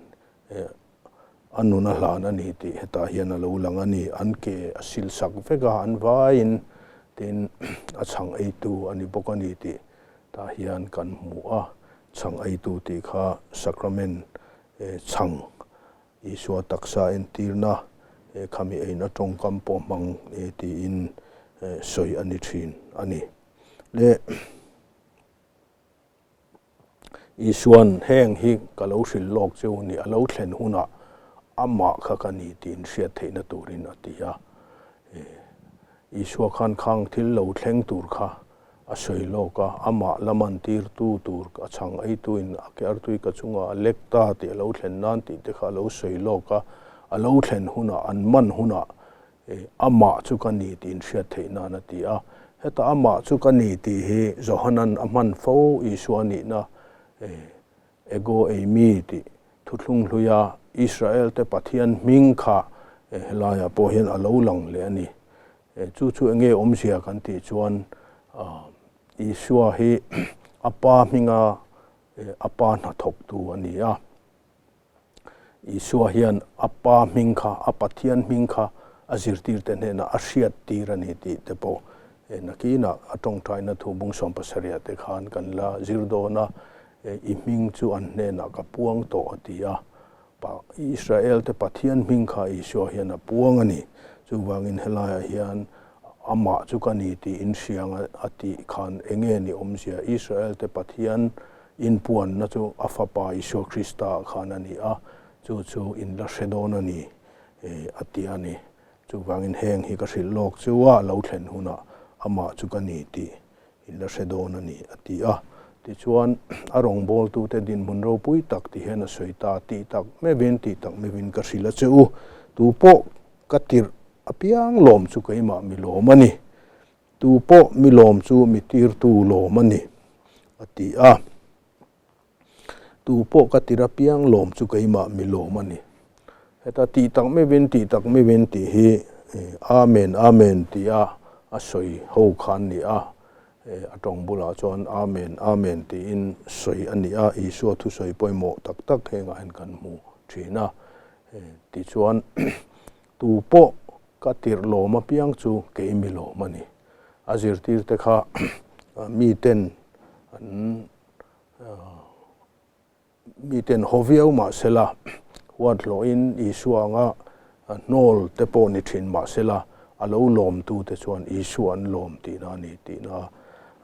a nun a hlan a ni tih hetah hian a lo lang a ni. An ke a silsak vek a, an vaiin tin a chhang eitu a ni bawk a ni tih tah hian kan hmu a. Chhang eitu tih kha sacrament chhang Isua taksa entirna khami eina tawngkam pawh hmang tiin sawi a ni thin a ni. Le. Isua'n heng hi ka lo hrilh lawk che u ni, a lo thlen hunah amah kha ka ni tiin hriat theihna turin a ti a. Isua khan khang thil lo thleng tur kha a sawi lawk a, amah la man tirtu tur a chhang eituin a ke artui ka chungah a lek ta tih a lo thlen nan tih te kha a lo sawi lawk a, a lo thlen hunah an man hunah Amah chu ka ni tiin hriat theih nan a ti a. Heta amah chu ka ni tih hi Johanan a hman fo Isua nihna ego eimi tih thuthlung hluia Israel-te Pathian hming kha helaiah pawh hian a lo lang leh a ni. Chu chu enge awmzia kan tih chuan Isua hi a Pa hminga a Pa hnathawktu a ni a. Isua hian a Pa hming kha, a Pathian hming kha a zirtirte hnenah a hriattir a ni tih te pawh nakinah a tawngtaina thu bung 70 ah te khan kan la zir dawn a, I hming chu an hnenah ka puang tawh a ti a. Israel-te Pathian hming kha Isua hian a puang a ni. Chuvangin helaiah hian amah chu ka ni tiin hriang a tih khan enge ni awmzia Israel-te Pathian Inpuanna chu a Fapa Isua Krista ah khan a ni a, chu chu in la hre dawn a ni, a ti a ni. Chuvangin heng hi ka hrilh lawk chu a lo thlen hunah amah chu ka ni tih in la hre dawn a ni, a ti a. Tichuan, a rawngbawltute dinhmun ropui tak ti hian a sawi ta, Tih tak meuhin, tih tak meuhin ka hrilh a che u, tu pawh ka tirh apiang lawm chu keimah mi lawm a ni, tu pawh mi lawm chu mi tirtu lawm a ni, a ti a. Tu pawh ka tirh apiang lawm chu keimah mi lawm a ni. Heta tih tak meuhin, tih tak meuhin tih hi Amen, Amen tia a sawi ho kha an ni a. A tawng bulah chuan Amen, Amen tiin sawi a ni a, Isua thusawi pawimawh tak tak hengah hian kan hmu thin a. Tichuan, tu pawh ka tirh lawm apiang chu kei mi lawm a ni. A zirtirte kha miten an Miten haw viau mah sela, huat hlawhin Isua anga hnawl te pawh ni thin mah sela, a lo lawmtute chuan Isua an lawm tihna a ni tihna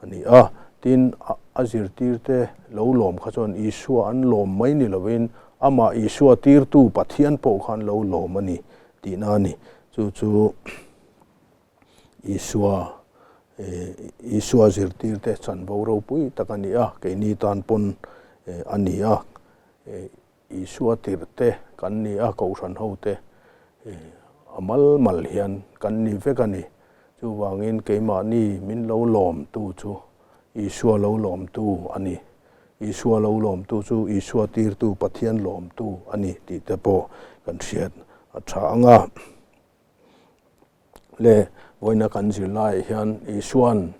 a ni a. Tin, a zirtirte lo lawm kha chuan Isua an lawm mai ni lovin amah Isua tirtu Pathian pawh khan lo lawm a ni tihna a ni. Chu chu Isua, Isua zirtirte chanvo ropui tak a ni a, keini tan pawn a ni a, Isua tirhte kan ni a, Kohhran hote a mal mal hian kan ni vek a ni. Chuvangin keimahni min lo lawmtu chu Isua lo lawmtu a ni. Isua lo lawmtu chu Isua tirtu Pathian lawmtu a ni tih te pawh kan hriat a tha ang a. Le vawiina kan zir laiah hian Isua'n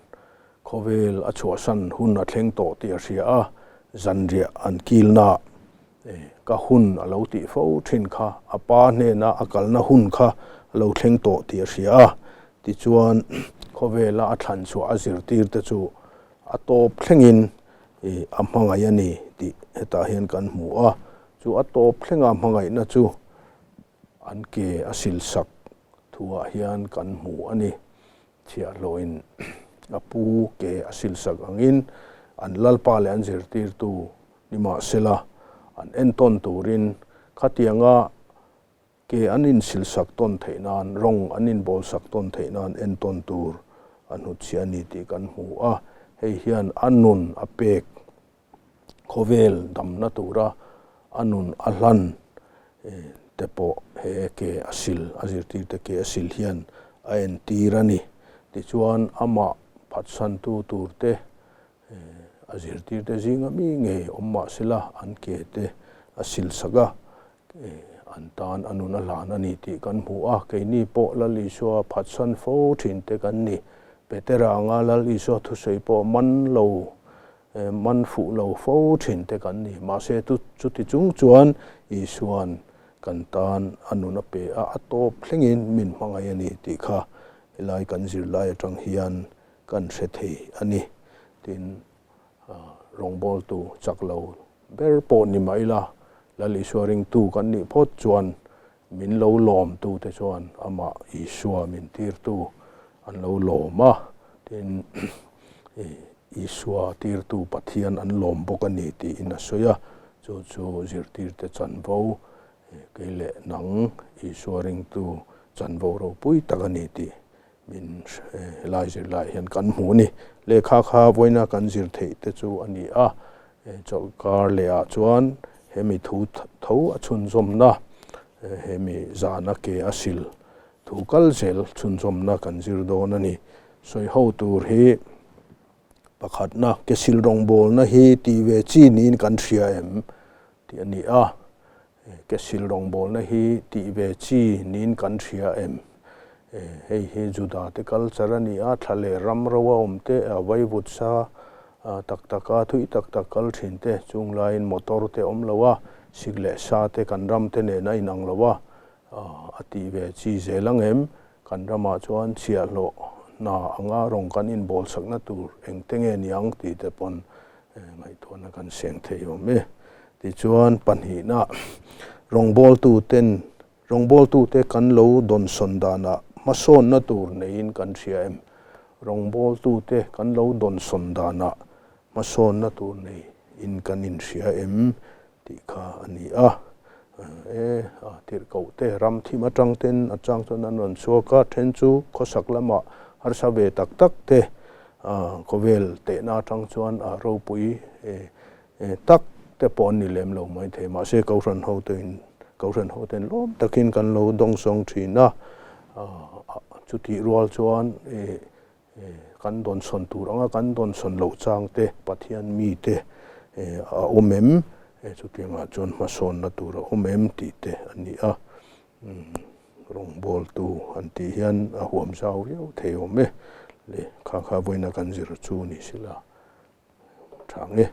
khawvel a chhuahsan hun a thleng tawh tih a hria a, zanriah an kilnaah ka hun a lo tih fo thin kha, a pa hnena a kalna hun kha a lo thleng tawh tih a hria a. Tichuan, khawvela a thlan chhuah a zirtirte chu a tawp thlengin a hmangaih a ni tih hetah hian kan hmu a. Chu a tawp thlenga hmangaihna chu An ke a silsak thuah hian kan hmu a ni. Chhiahhlawhin a pu ke a silsak angin an lalpa leh an zirtirtu nimahsela an entawn turin khatianga ke an insilsak tawn theih nan, rawng an inbawlsak tawn theih nan entawn tur a hnutchhiah a ni tih kan hmu a. Hei hian a nun a pek Khawvel damna tura a nun a hlan te pawh he ke a sil, a zirtirte ke a sil hian a entir a ni. Tichuan amah phatsantu turte a zirtirte zinga mi ngei awm mah sela an ke te a sil sak a, an tan a nun a hlan a ni tih kan hmu a. Keini pawh Lal Isua phatsan fo thinte kan ni. Petera anga Lal Isua thusawi pawh man lo Man fuh lo fo thin te kan ni. Mahse chuti chung chuan Isua'n kan tan a nun a pe a, a tawp thlengin min hmangaih a ni tih kha helai kan zirlai atang hian kan hre thei a ni. Tin, rawngbawltu chak lo ber pawh ni mah ila, Lal Isua ringtu kan nih phawt chuan Min lo lawmtute chuan amah Isua min tirtu an lo lawm a, tin, Isua tirtu Pathian an lawm bawk a ni tiin a sawi a, chu chu zirtirte chanvo, kei leh nang Isua ringtu chanvo ropui tak a ni tih min helai zirlaiah hian kan hmu a ni. Lehkha kha vawiina kan zir theih te chu a ni a, chawlhkar lehah chuan hemi thu tho a chhunzawmna, hemi zana ke a sil thu kal zel chhunzawmna kan zir dawn a ni. Sawi ho tur hi pakhatna, ke sil rawngbawlna hi tih ve chi niin kan hria em tih a ni a. Ke sil rawngbawlna hi tih ve chi niin kan hria em? Hei hi Juda te culture a ni a, thla leh ram ro a awm te, a vaivut sa tak tak a, thui tak tak kal thin te, chung laiin motor te awm lo a, sik leh sa te kan ram te nen a inang lo a, a tih ve chi zel ang em? Kan ramah chuan chhiahhlawh hna anga rawng kan inbawlsakna tur engte nge niang tih te pawn Ngaihtuahna kan seng thei awm e. Tichuan pahnihna, rawngbawltuten rawngbawltute kan lo dawnsawn danah hmasawnna tur neiin kan hria em? Rawngbawltute kan lo dawnsawn danah hmasawnna tur neiin kan inhria em? tih kha a ni a. E, tirhkoh te ram thim atang ten a chang chuan an rawn chhuak a, then chu khawsak lamah harsa ve tak tak te. Khawvel tehna atang chuan a ropui tak te pawh an ni lem lo mai thei. Mahse Kohhran hotein Kohhran hoten lawm takin kan lo dawngsawng thin a, chutih rual chuan kan dawnsawn tur anga kan dawnsawn loh chang te Pathian mite a awm em? Chutiangah chuan hmasawnna tur a awm em tih te a ni a. Rawngbawltu an tih hian a huam zau viau thei awm e. Le kha kha vawiina kan zir chu ni sila tha nge.